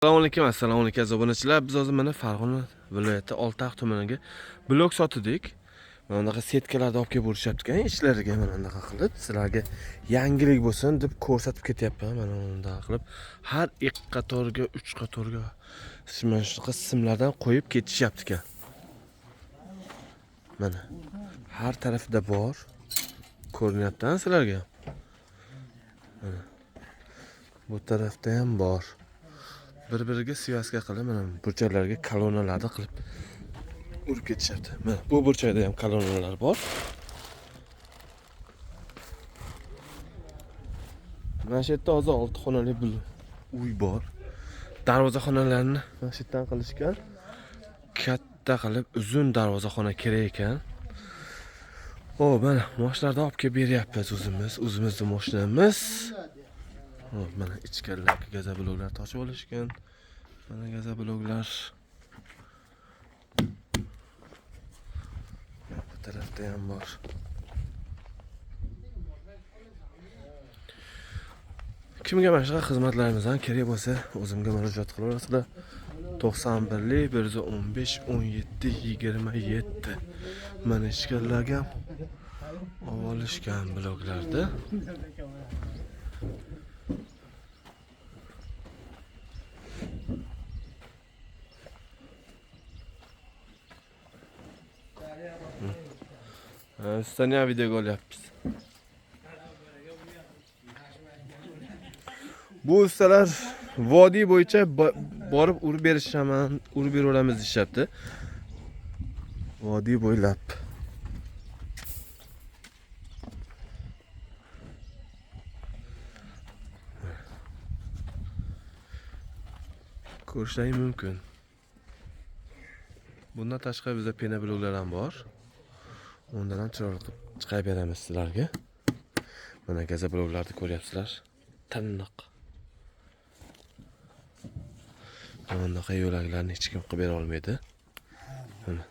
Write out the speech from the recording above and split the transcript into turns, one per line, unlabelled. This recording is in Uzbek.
Assalomu alaykum, assalomu alaykum aziz obunachilar. Biz hozir mana Farg'ona viloyati Oltiariq tumaniga blok sotdik. Mana bunaqa setkalarni olib kelib urishyapti ekan ichlariga, mana bunaqa qilib sizlarga yangilik bo'lsin deb ko'rsatib ketyapman. Mana bunaqa qilib har ikki qatorga, uch qatorga mana shunaqa simlardan qo'yib ketishyapti ekan. Mana har tarafida bor. Ko'rinyapti sizlarga? Mana bu tarafda ham bor. Bir-biriga связка qilib, mana burchaklarga kolonnalarni qilib urib ketishyapti. Mana bu burchakda ham kolonnalar bor. Mana shu yerda hozir 6 xonali bir uy bor. Darvozaxonalarni mana shu yerdan qilishgan. Katta qilib uzun darvozaxona kerak ekan. O, mana moshlarni olib kelib beryapmiz o'zimiz, o'zimizni moshinamiz. Hop, mana ichkarilarga gazobloklar toshib olishgan. Mana gazobloklar. Bu tarafda ham bor. Kimga mana shunaqa xizmatlarimizdan kerak bo'lsa, o'zimga murojaat qilaverasizlar. 91 115 17 27. Mana ichkarilarga ham olib olishgan bloklarda. Üstdan ham videoga olyapmiz. Bu ustalar vodiy bo'yicha borib urib berishaman, urib beraveramiz deyishyapti. Vodiy bo'ylab. Ko'rishlaring mumkin. Bundan tashqari bizda pena bloklar ham bor. Undan ham chiroyli qilib chiqarib beramiz sizlarga. Mana gazobloklarni ko'ryapsizlar. Tiniq. Mana bunaqa yo'laklarni hech kim qilib bera olmaydi. Mana.